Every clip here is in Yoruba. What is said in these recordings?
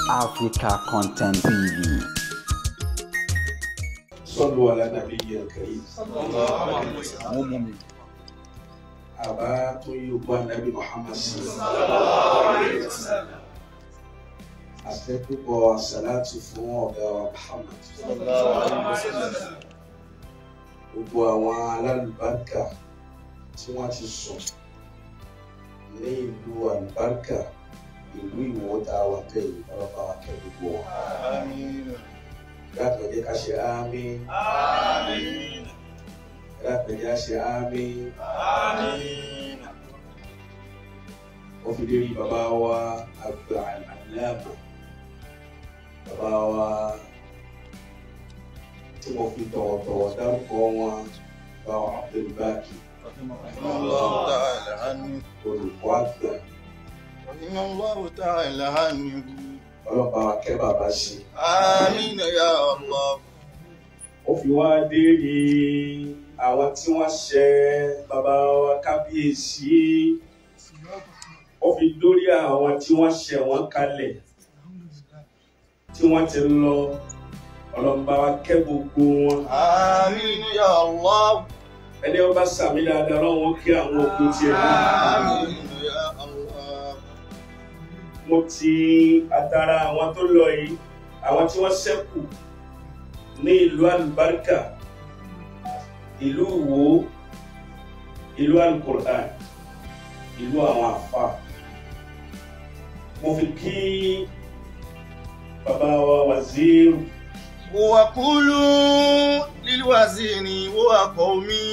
Africa Content TV. صلوا على النبي الكريم. Àbá tó yí ogbó Ànábì Muhammad sí. Àfẹ́ púpọ̀ àsàlátù fún ọ̀gá wa Muhammad. Gbogbo àwọn alálùbáríkà tí wọ́n ti sùn ní ìlú àlùbáríkà, ìlú Ìwó tá a wà tẹ̀yìn, ọlọ́pàá wa kẹ́ gbogbo wọn. Dákun jẹ́ ká ṣe àmín. Dákun jẹ́ ká ṣe àmín. Ó fi lérí bàbá wa àgbà àlámà, bàbá wa tí wọ́n fi tọ̀wọ̀tọ̀wọ̀ dárúkọ wọn, bàbá wa Abdulbaki, olùkọ́ àgbà. Ọlọ́pàá wa kẹ́ bàbá sí. Àmín ya Allah. Ó fi wá dé ní àwọn tí wọ́n ṣe bàbá wa kábíyèsí. Ó fi dórí àwọn tí wọ́n ṣe wọ́n kalẹ̀, tí wọ́n ti lọ. Ọlọ́pàá wa kẹ́ gbogbo wọn. Àmín ya Allah. Ẹni ọba sàmì dáadáa lọ́wọ́ kí àwọn òkú tiẹ̀ náà. Àmín ya Allah. Mo ti àtàrà àwọn tó lọ yìí, àwọn tí wọ́n ṣẹ́kù ní ìlú àlùbáríkà, ìlú Ìwó, ìlú Al-Qur'an, ìlú àwọn àfa. Mo fi kí bàbá wa waziri. وقولوا للوزير وقومي.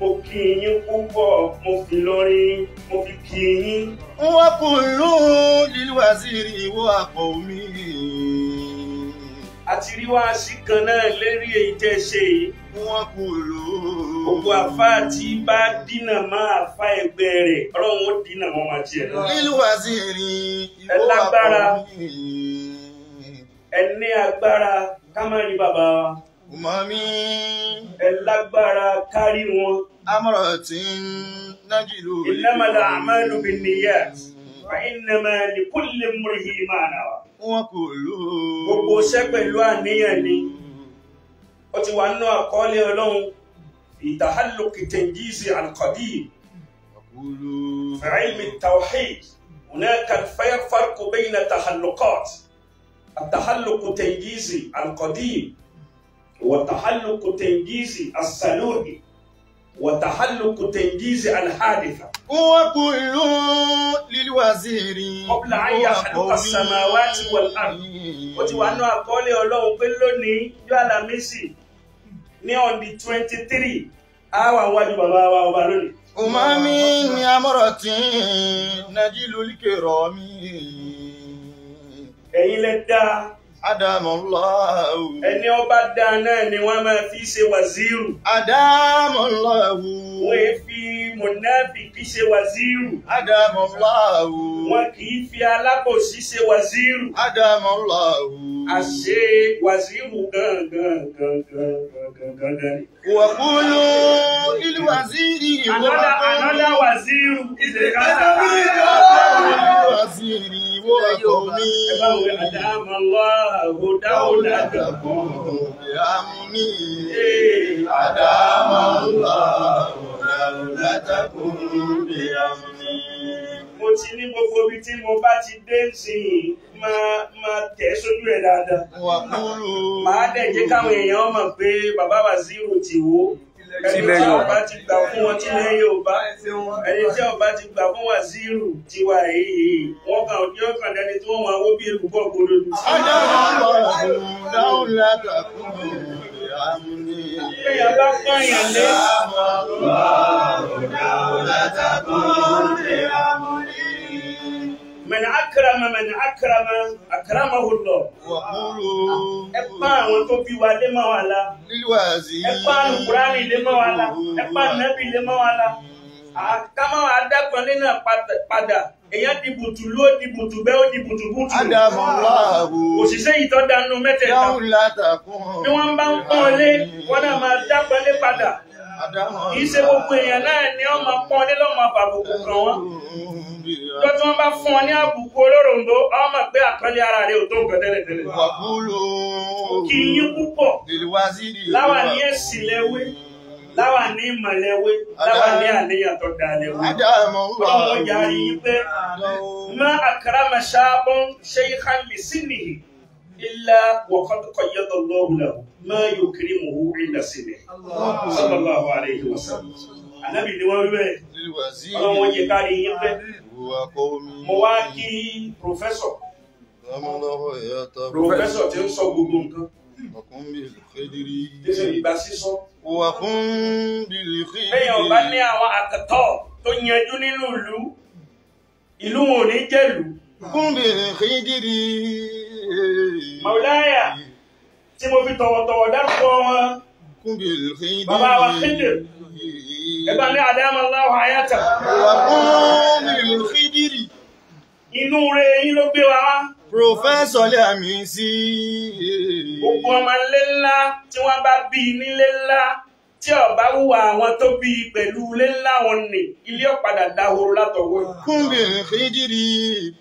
Mo kí yín púpọ̀, mo fi lórí, mo fi kí yín. وقولوا للوزير وقومي. Àti rí wáàsí kan náà lérí èyí tẹ́ ṣe yìí. وقولوا. Gbogbo àfáà tí bá dínà máa àfá ẹgbẹ́ rẹ̀, Ọlọ́run ó dínà mọ́ máa tiẹ̀ náà. للوزير Ẹ lágbára. وقومي. Ẹ ní agbára ká má rí bàbá wa. أممي. Ẹ lágbára kárí wọn. أمرة نجل. إنما الأعمال بالنيات وإنما لكل امرئ ما نوى. وقولوا. Gbogbo iṣẹ́ pẹ̀lú àníyàn ni. Ó ti wà nínú àkọọ́lẹ̀ Ọlọ́run في تحلق تنجيز القديم. وقولوا. في علم التوحيد هناك الفرق بين تحلقات، التحلق التنجيزي القديم والتحلق التنجيزي السلوكي وتحلق التنجيزي الحادثة. وكل للوزير قبل أن يخلق السماوات والأرض. Ó ti wà nínú àkọọ́lẹ̀ Ọlọ́run pé lónìí yóò Àlàmísì ní on the 23 á wà wájú bàbá wa ọba lónìí. أممي أمرة نجل الكرام. Ẹ̀yin lẹ dá. أدام الله. Ẹni ọba dá náà ni wọ́n máa fi ṣe wàzírù. أدام الله. Wọ́n è fi mùnáfìkì ṣe wàzírù. أدام الله. Wọ́n kì í fi alábòsí ṣe wàzírù. أدام الله. Àṣé wàzírù gangan gangan gangan gangan ni. وقولوا للوزير Another wàzírù is a للوزير وقومي. Ẹ bá wo Adamallahu dawlatakum. بأمني. أدام الله دولتكم بأمني. Mo ti ní gbogbo ibi tí mo bá ti dé sí máa tẹ̀ sójú ẹ̀ dáadáa. وقولوا. Màá dẹ̀ jẹ́ káwọn èèyàn mọ̀ pé bàbá Wàzírù ti wó. Ẹni tí ọba ti gbà fún wọn tílẹ̀ Yorùbá, ẹni tí ọba ti gbà fún Wàzírù tiwa yìí, wọ́n kàn yóò kàn dẹni tí wọ́n máa wó bí èlùbọ́ gbòdòdó. أدام الله دولتكم بأمني. Èèyàn bá pààyàn lé. أدام الله دولتكم بأمني. من أكرم من أكرم أكرمه الله. وقولوا. Ẹ pa àwọn tó bí wa lé mọ́ wa la. للوزير. Ẹ pa Àlùkùránì lé mọ́ wa la. Ẹ pa Ànábì lé mọ́ wa la. Ká má wàá dákan nínú padà. Èèyàn di bùtùlù, ó di bùtù bẹ́ẹ̀, ó di bùtùbùtù. أدام الله Òṣìṣẹ́ yìí tó dánú mẹ́tẹ̀ẹ̀ta. دولتكم. Bí wọ́n bá ń pọ́n lé, wọ́n náà máa dákan lé padà. Kì í ṣe gbogbo èèyàn náà ni wọ́n máa pọ́n lé lọ́mọ àbàbùkù kàn wọ́n. Tó tí wọ́n bá bá fún ọ ní àbùkù olóròǹdó, ọmọ pé àpẹẹlẹ ara rẹ ò tó nǹkan tẹ́lẹ̀tẹ́lẹ̀. وقولوا Kì í yín púpọ̀. للوزير Láwa ní ẹ̀sìn lẹ́wé, láwa ní ìmọ̀ lẹ́wé, láwa ní àníyàn tó dáa lẹ́wé. أدام Ọlọ́run الله yà á rí i pé ما أكرم شاب شيخا لسنه إلا وقد قيض الله له ما يكرمه عند سنه صلى الله عليه وسلم. Ànábì ni wọ́n wí bẹ́ẹ̀. للوزير Ọlọ́run jẹ́ ká rí yín pé وقومي mo wá kí pòfẹ́sọ̀ أدام الله حياته pòfẹ́sọ̀ tí ń sọ gbogbo nǹkan وقم بالخدر tí sì ń gba sísọ. وقم بالخدر Bẹ́ẹ̀ ọba ní àwọn àkàtọ̀ tó yanjú nínú ìlú, ìlú wọn ò ní jẹ́lú. قم بالخدر Màúláyà tí mo fi tọ̀wọ̀tọ̀wọ̀ dárúkọ wọn, قم بالخدر Bàbá wa Khidir. Ẹ bá ní àdámọ̀ Allahu hayata. وقم بالخدر Inú rẹ̀ yín ló gbé wa wá. Professor Lamisi. Gbogbo ọmọ ilé ńlá tí wọ́n bá bí nílé ńlá tí ọba wúwa àwọn tó bí pẹ̀lú ilé ńlá wọn ni ilé ọ̀padà dahoro látọwọ́. قم بالخدر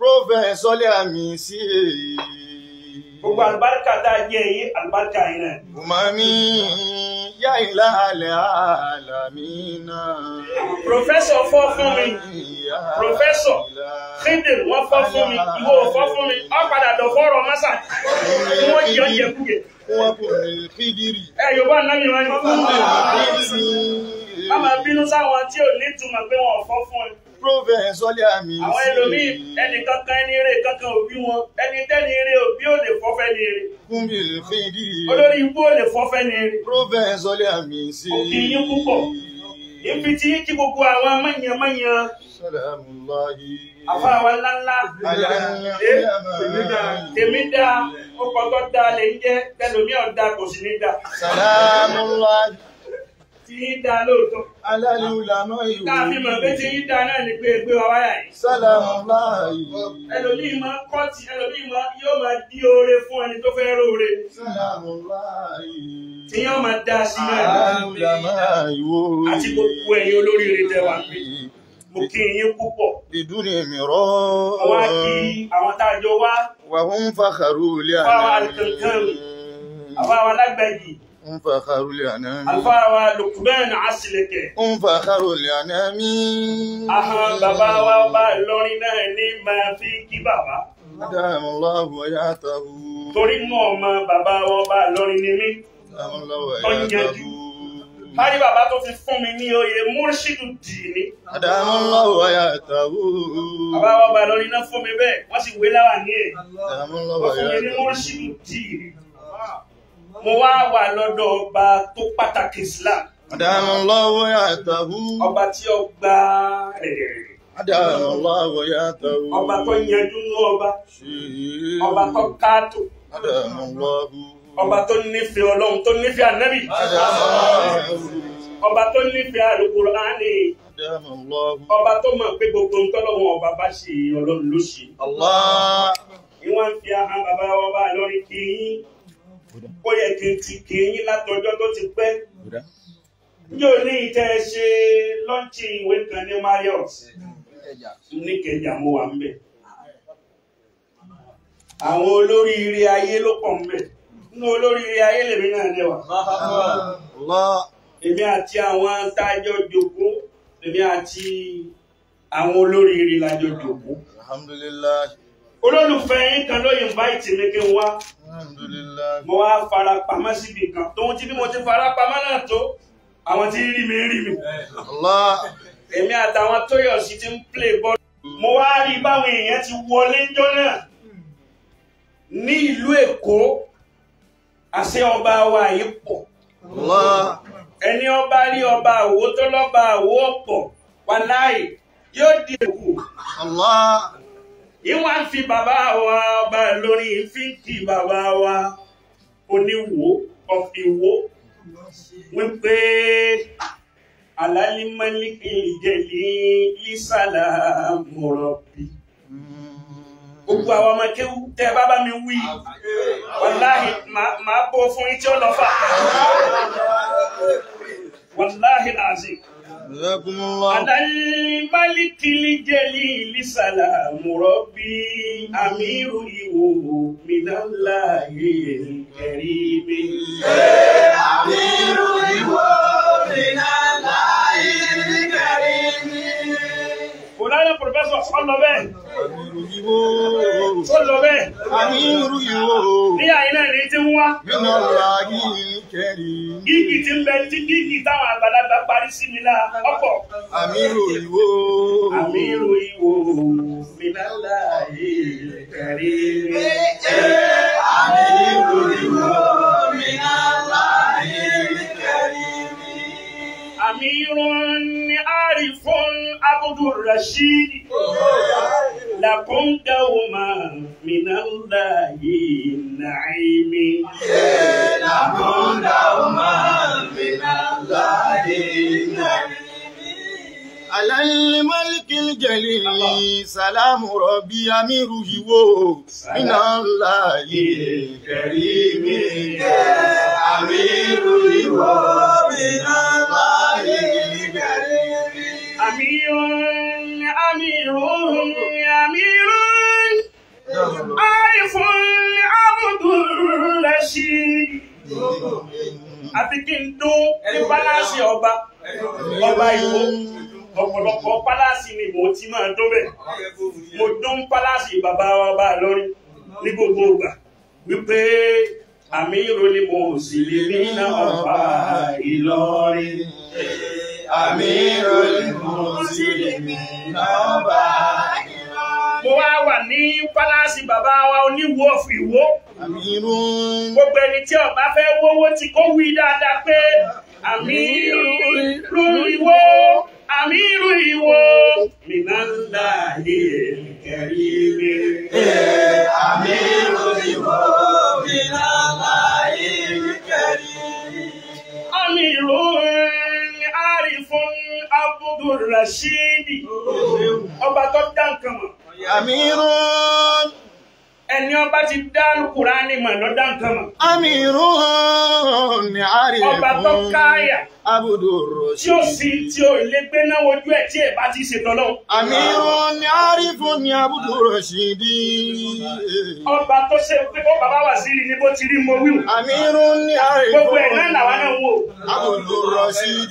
Professor Lamisi. Gbogbo àlùbáríkà tá a jẹ yìí àlùbáríkà yìí náà. Umami ya ilahal alamina. Prọfẹ́sọ̀ fọ́ fún mi. Professor Khidir wọ́n fọ́ fún mi, ìwọ ò fọ́ fún mi, ọ padà dọ̀fọ́rọ̀ mọ́sà tí wọ́n jẹ oúnjẹ kújẹ. وقم بالخدر Ẹ Yorùbá náà mi wọ́n ní. قم بالخدر Má máa bínú sáwọn tí ò ní ìtumọ̀ pé wọn ò fọ́ fún ẹ. Professor Lamisi. Àwọn ẹlòmíì ẹnì kankan ẹni eré kankan òbí wọn, ẹni tẹ́ni eré òbí ò lè fọ́fẹ́ ni eré. قم بالخدر Olórí ibú ò lè fọ́fẹ́ ni eré. Professor Lamisi. Mo kí yín púpọ̀. Ibi tí kí gbogbo àwọn mọ̀nyánmọ́yán, Salamullahi. àfa àwọn ńláńlá, Ala tèmi dá, ó kọ́ tó dá lè ń jẹ́, tẹlòmíì ọ̀dà kò sì ní dá. Salamullahi. Tí yín dá lóòótọ́. Ala ulama Tá a fi mọ̀ pé tí yín dá náà ni pé gbé wa wáyà yìí. Salamullahi. Ẹlòmíì máa kọ́ọ̀tì, ẹlòmíì máa yóò máa dí oore fún ẹni tó fẹ́ róore. Salamullahi. Tí yóò máa dá sí náà. Ala ulama Àti gbogbo ẹ̀yin olóríire tẹ́ wà pé mo kí yín púpọ̀. Biduni miro. Àwa kí àwọn tá a jọ wá, Wa hum fakharu li Fáwọn alkankan. Àwa wa lágbàjì, Hum fakharu li anami. àlùfáà wa Lukman Asileke. Hum fakharu li anami. Ahọ́n bàbá wa ọba Ìlọrin náà ní máa fi kí bàbá. Adamu Allahu hayatahu. Torí mú ọmọ bàbá wa ọba Ìlọrin ni mí. Adamu Allahu Tó ń yanjú. hayatahu. Kárí bàbá tó fi fún mi ní oyè Múrṣídù Dìní. Adamu Allahu hayatahu. Bàbá wa ọba Ìlọrin náà fún mi bẹ́ẹ̀, wọ́n sì wé láwà ní ẹ̀. Adamu Allahu Wọ́n fún mi ní hayatahu. Múrṣídù Dìní. Mo wá wà lọ́dọ̀ ọba tó pàtàkì Islam. Adamu Allahu hayatahu. Ọba tí ó gba rẹ̀. Adamu Allahu hayatahu. Ọba tó yanjú ní ọba. Ọba tó káàtó. Adamu Allahu. Ọba tó nífẹ̀ẹ́ Ọlọ́run tó nífẹ̀ẹ́ Ànábì. Adamu Allahu. Ọba tó nífẹ̀ẹ́ Àlùkùránì. Adamu Allahu. Ọba tó mọ̀ pé gbogbo nǹkan lọ́wọ́ ọba bá ṣe Ọlọ́run ló ṣe. Allah. Ìwọ́n ń fi ahọ́n bàbá ọba Ìlọrin kí yín. Ó yẹ kí n ti kí yín látọjọ́ tó ti pẹ́. Yóò ní ìtẹ́ ṣe lọ́ńchì ìwé kan ní Marriott. Níkẹjà mo wà ń bẹ̀. Àwọn olóríire ayé ló pọ̀ ń bẹ̀. Nínú olóríire ayé lèmi náà lẹ́wà. Allah. Èmi àti àwọn tájọ jòkó, èmi àti àwọn olóríire lájọ jòkó. Alhamdulillah. Olólùfẹ́ yín kan ló invite mi kí n wá. Alhamdulillah. Mo wá fara pamọ́ síbi kan. Tóun ti bí mo ti fara pamọ́ náà tó, àwọn tí ń rí mi rí mi. Allah. Èmi àtàwọn Tóyọ̀sí ti ń play ball. Mo wá rí báwọn èèyàn ti wọlé ńjọ́ náà. Ní ìlú Èkó, àṣẹ ọba wa yìí pọ̀. Allah. Ẹni ọba rí ọba àwo tó lọ́ba àwo ọ̀pọ̀ wàláì yóò di èkó. Allah. Ìwọ́n ń fi bàbá wa ọba Ìlọrin fi ń kí bàbá wa oníwò of Ìwó wípé alálímọ́líkì ìjẹ̀lì lísàlà mọ̀rọ̀bì. Gbogbo àwọn ọmọ kéwú tẹ́ bá bá mi wí, wàláhì máa bọ́ fún yín tí ó lọ fà. Wàláhì làzim. Jazakumullah. Alal-malikil jalili salamu rabbi amiru iwo minallahil karimi. Amiru iwo minallahil karimi. Kòlánà pòfẹ́sọ̀ ọlọ bẹ́ẹ̀. Amiru iwo. Ọlọ bẹ́ẹ̀. Amiru iwo. Ní àyínà ní ti ń wá. Minallahil karimi. Gígì tí ń bẹ tí gígì táwọn àgbàlagbà parí sí mi lára ọ̀pọ̀. Amiru iwo. Amiru iwo minallahil karimi. Amiru iwo minallahil karimi. Amirun arifun Abdur Rashid. Lakum dawma minallahi na'imi. Lakum dawma minallahi na'imi. Alal-malikil jalili salamu rabbi amiru iwo minallahil karimi. Amiru iwo minallahil karimi. Amirun amirun amirun arifun Abdur Rashid. Àfi kí n dún ní pálásì ọba ọba Ìwó. Ọ̀pọ̀lọpọ̀ pálásì ni mo ti máa dún bẹ́ẹ̀. Mo dún pálásì bàbá wa ọba Ìlọrin ní gbogbo ìgbà wípé àmírù ni mo sì lè ní náà ọba Ìlọrin. Amirul Muslimin ọba Ìlọrin. Mo wá wà ní pálásì bàbá wa oníwó of Ìwó. Amirun. Gbogbo ẹni tí ó bá fẹ́ wówó tí kò wí dáadáa pé àmírù ìwó àmírù ìwó minallahil karimi. Amirul Ìwó minallahil karimi. Amirun arifun Abdur Rashid. Ọba tó dá nǹkan mọ̀. Amirun. Ẹni ọba ti dá Kùránì mọ̀ ló dá nǹkan mọ̀. Amirun Ọba tó arifun káyà Abdur tí ó Rashid. sì tí ó lè gbé náà wojú ẹ̀ tí ẹ̀ bá ti ṣètò lọ́wọ́. Amirun arifun Abdur Rashid. Ọba tó ṣe pé ó bàbá wà sí ní bó ti rí mo wíwù. Amirun Gbogbo ẹ̀ náà arifun làwa náà ń wò. Abdur Rashid.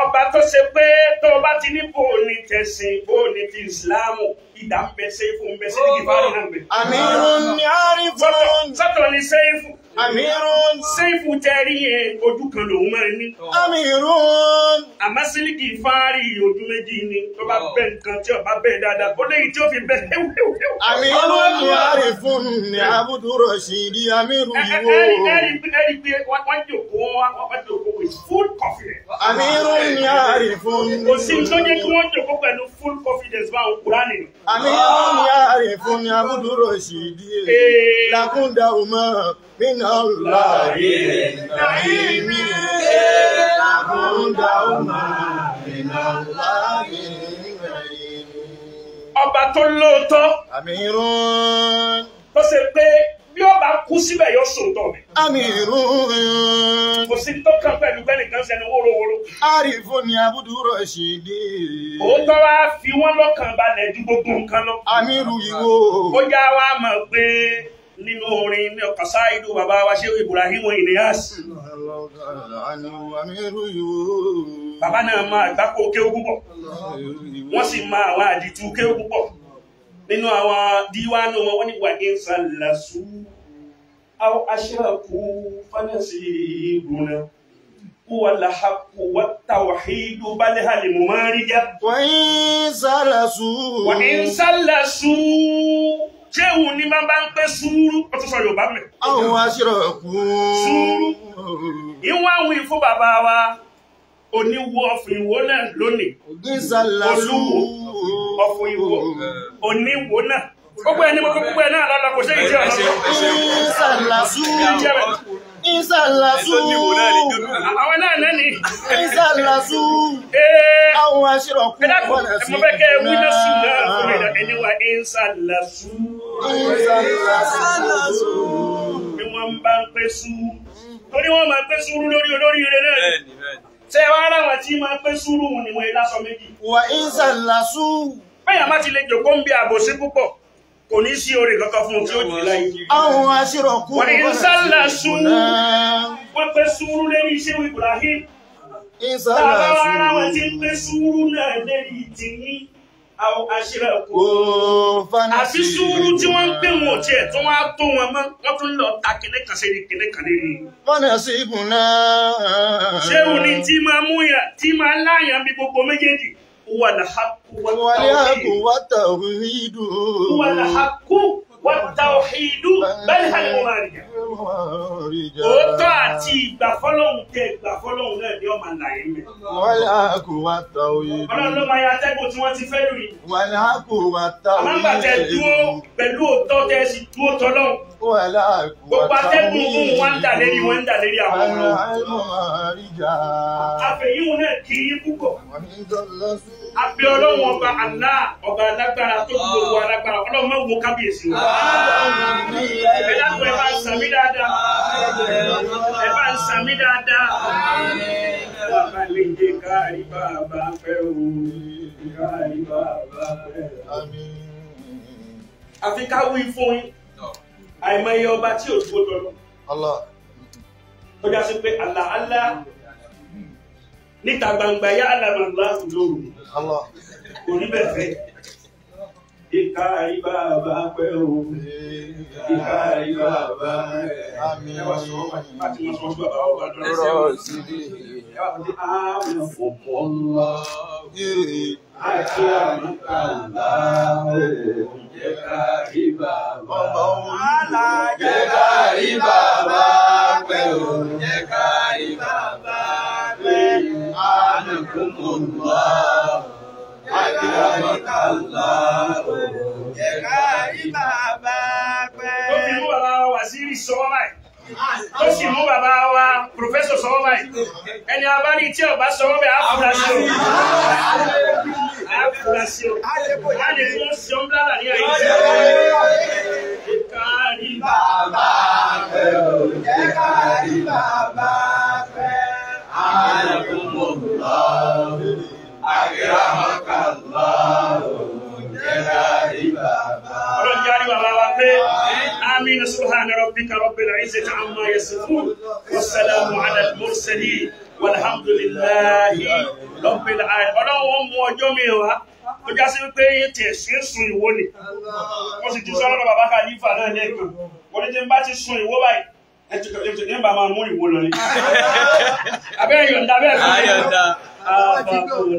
Ọba tó ṣe pé tó o bá ti ní bò ní tẹ̀sìn bò ní ti ìsìláàmù ìdá ń bẹ sẹ́fù ń bẹ sẹ́fù kìfáàrí náà ń bẹ. Amirun arifun Sọ́tọ̀ ni sẹ́fù. Amirun Sẹ́fù tẹ́rí yẹn ojú kan lòun máa ní. Amirun Àmọ́ sílíkì fáárì ojú méjì ni tó bá bẹ́ nǹkan tí ó bá bẹ́ dáadáa ó léyìí tí ó fi bẹ́ héwúhéwú. Amirun arifun Abdur Rashid Amiru Iwo. Ẹ̀rí pé wọ́n jòkó wọ́n jòkó with full confidence. Amirun arifun Kò sí tó jẹ́ kí wọ́n jòkó pẹ̀lú full confidence báwọn Kùránì ni. Amirun arifun Abdur Rashid. Ee. Lakum dawma minallahi na'imi. Lakum dawma minallahi na'imi. Ọba tó lóòótọ́ Amirun tó ṣe pé bí ó bá kú síbẹ̀ yóò sòótọ́ mi. Amirun Kò sí tó kàn pẹ̀lú bẹ́ẹ̀ nìkan sẹ́nu wórówóró. arifun Abdur Rashid. Òótọ́ wá fi wọ́n lọ́kàn balẹ̀ ju gbogbo nǹkan lọ. Amiru Iwo. Ó já wa mọ̀ pé nínú orin ní ọkọ̀ sáìdù bàbá wa ṣé Ibrahim Ilyas. Amiru Iwo. Bàbá náà máa àgbákò kéwú púpọ̀. Wọ́n sì máa àwọn àdìtú kéwú púpọ̀. Nínú àwọn díwánú wọn, wọ́n ní wà ní sàlàsú. Aw ashraku fanasibuna. Huwa al-haqqu wat-tawhidu bal hal mumarija. Wọ́n sálàsù. Wà ní sàlàsú. Ṣéwù ní máa bá ń pẹ́ sùúrù. Ó tún sọ Yorùbá mẹ́. Àwọn aṣírọ̀kú. Sùúrù. Ìwọ̀n àwọn ìfún bàbá wa oníwó ọ̀fìn ìwó náà lónìí. Ní sálàsù. Olúwo ọ̀fìn ìwó oníwó náà. Gbogbo ẹni gbogbo ẹ náà lọ́lọ́ kò sí ìjẹ́ ọ̀nà. Ní sálàsù. Ní sálàsù. Àwọn náà lẹ́ni. Ní sálàsù. Ee. Àwọn aṣírọ̀kú. Ẹ dákun, mo fẹ́ kẹ́ ẹ wí náà sùn náà fún mi náà. Ẹni wa ń sàlàsù. Ní sálàsù. Bí wọ́n bá ń pẹ́ sùúrù. Torí wọ́n máa pẹ́ sùúrù lórí olóríire náà. Ṣé wàá ráwọn tí máa pé sùúrù ni wọ́n lásọ méjì. Wà ń sàlàsù. Bẹ́ẹ̀ má ti lè jòkó ń bí àbòsí púpọ̀, kò ní sí oore kankan fún un tí ó jù láyé. Àwọn aṣírọ̀kú. Wà ń sàlàsù. Wọ́n pé sùúrù lérí iṣẹ́ Ibrahim. Tàbá wá ráwọn tí ń pé sùúrù náà lérí tìyín. Àwọn aṣírọ̀kú. Àti sùúrù tí wọ́n ń pè wọn ò tiẹ̀ tó wọ́n á tó wọn mọ́, wọ́n tún lọ ta kìnìún kan sí kìnìún kan lérí. Fọ́nà sí ibùnà. Ṣé òní tí máa mú yàn tí máa láyàn bí gbogbo méjèèjì? Wal-haqqu wat-tawhid. Wal-haqqu wat-tawhid bal hal mumarija. Òótọ́ àti ìgbà fọ́lọ́hun tẹ ìgbà fọ́lọ́hun náà ni ó máa là yín mẹ́. Wal-haqqu wat-tawhid. Ọlọ́run ló máa ya atẹ́gùn tí wọ́n ti fẹ́ lù yìí. Wal-haqqu wat-tawhid. Àmọ́ ńgbà tẹ dúró pẹ̀lú òótọ́ tẹ sì dúró tọ́lọ́hun. Gbogbo atẹ́gùn fún wọn ń dà lérí wọn ń dà lérí àwọn ọmọ. Àfẹ̀yìnwó náà kì í púpọ̀. Àbí Ọlọ́run ọba Allah ọba alágbára tó gbogbo alágbára Ọlọ́run máa wo kábíyèsí o. Ẹ dákun ẹ bá ń sàmí dáadáa. Ẹ bá ń sàmí dáadáa. Bàbá lè jẹ káàrí bàbá pẹ́ o. Káàrí bàbá pẹ́ o. Àfi ká wí fún yín. Àìmọye ọba tí ò dúró tọ́lọ́. Tó já sí pé Allah Allah níta gbangba yá alàmàlá lóru. Kò rí bẹ́ẹ̀ fẹ́. Ìka ìbá bá pẹ́ o. Ìka ìbá bá pẹ́. Ẹ wá sọ láti máa sọ fún bàbá ọba lọ́rọ̀. Ẹ wá sọ pé àmì ọ̀pọ̀ ńlá. Àti àmì kàlá o. Jẹ́ ká rí bàbá. Jẹ́ ká rí bàbá pẹ́ o. Jẹ́ ká rí bàbá pẹ́. Anakumullah. Jẹ́ ká rí bàbá pẹ́. Ó fi mú bàbá wa Waziri sọ́wọ́ báyìí. Ó sì mú bàbá wa Pòfẹ́sọ̀ sọ́wọ́ báyìí. Ẹni abárí tí ọba sọ́wọ́ bẹ́ẹ̀ á fura sí o. Á fura sí o. Á lè fún ṣọ́nblára ní ayé. Jẹ́ ká rí bàbá pẹ́ o. Jẹ́ ká rí bàbá pẹ́. Anakumullah. Akramakallah. Jẹ́ ká rí bàbá. Ọlọ́run jẹ́ àríwá bàbá wa pé آمين سبحان ربك رب العزة عما يصفون والسلام على المرسلين والحمد لله رب العالمين. Ọlọ́run mú ọjọ́ mi wá tó já sí wípé tiẹ̀ ṣe é sun ìwó ni wọ́n sì ti sọ lọ́dọ̀ bàbá Khalifa náà lẹ́ẹ̀kan wọ́n ní tí n bá ti sun ìwó báyìí ẹ ti ní bá máa mú ìwó lọ ni. Abẹ́ yọ̀ǹda bẹ́ẹ̀ fún mi.